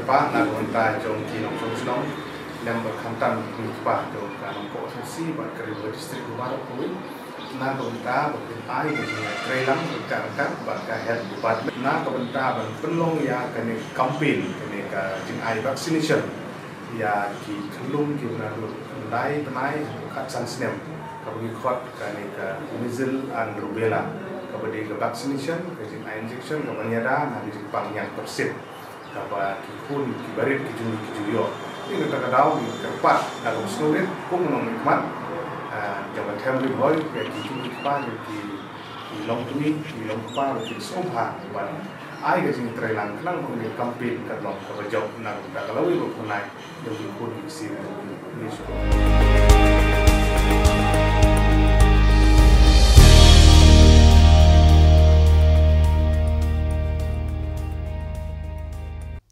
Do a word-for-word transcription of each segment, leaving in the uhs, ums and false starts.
Ba na ka bynta jong ki nongshong shnong, lem bad khamtam ki kpa jong ka Nongpoh Sngewsih bad ka Ri Bhoi District baroh kawei. Na ka bynta ba kin ai ka jingtreilang ryngkat ryngkat bad ka Health Department. Na ka bynta ban pynlong ïa kane ka campaign, kane ka jingai vaccination ïa ki khyllung kiba naduh khyndai bnai haduh khatsan snem, kaba ngi khot kane ka measles and rubella, kaba dei ka vaccination, ka jingai injection kaba ïada na ka jingpang ñiangpyrshit, kaba ki khun kiba rit ki jong ngi ki ju ïoh. Te na kata ka daw ngi kyrpad da ka sngewrit kum u nongmihkhmat, ah, jong ka Them Ri Bhoi, ïa ki kmie ki kpa, ïa ki, ki longkmie ki longkpa, ïa ki sngewbha ban ai ka jingtreilang khnang ba kane ka campaign kan long kaba jop na ka bynta ka lawei ba pynlait jong ki khun ki ksiew jong ngi. Ngi sngewbha.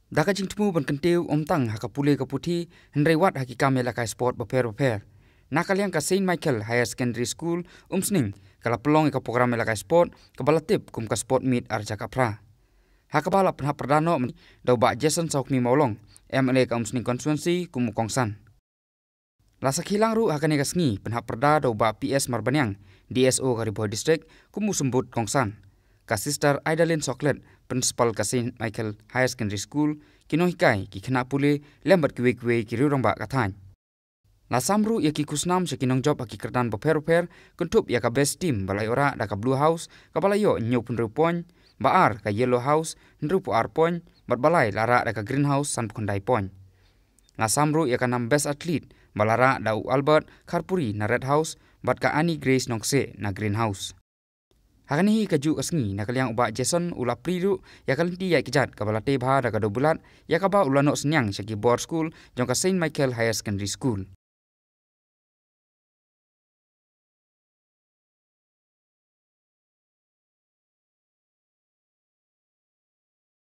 Da ka jingthmu ban kyntiew ym tang ha ka pule ka puthi, hynrei wat ha ki kam ïalehkai sport bapher bapher, na ka liang ka Saint Michael Higher Secondary School Umsning ka la pynlong ïa ka program ïalehkai sport kaba la tip kum ka Sport Meet ar hajar khatphra, ha kaba la pynhap pyrda noh da u Bah Jason Sawkmie Mawlong, M L A ka Umsning Constituency, kum u kongsan. La sakhi lang ruh ha kane ka sngi pynhap pyrda da u Bah P S Marbaniang, D S O ka Ri Bhoi District, kum u symbud kongsan, ka Sister Idalin Soklet, Principal ka Saint Michael Higher Secondary School, ki nonghikai, ki khynnah pule lem bad kiwei kiwei ki riew rangbah ka thaiñ. La sam ruh ïa ki khusnam sha ki nongjop ha ki kyrdan bapher bapher, kynthup ïa ka Best Team ba la ïoh rah da ka Blue House kaba la ïoh hynñiewphew hynriew point, ba ar ka Yellow House hynriewphew ar point, bad ba lai la rah da ka Green House sanphew khyndai point. La sam ruh ïa ka nam Best Athlete ba la rah da u Albert Kharpuri na Red House bad ka Annie Grace Nongkseh na Green House. Ha kane hi kajuh ka sngi, na ka liang u Bah Jason u la plie ruh ïa ka lynti ïaid kjat kaba la tei bha da ka dewbilat, ïa kaba u la noh synñiang sha ki bor skul jong ka Saint Michael Higher Secondary School.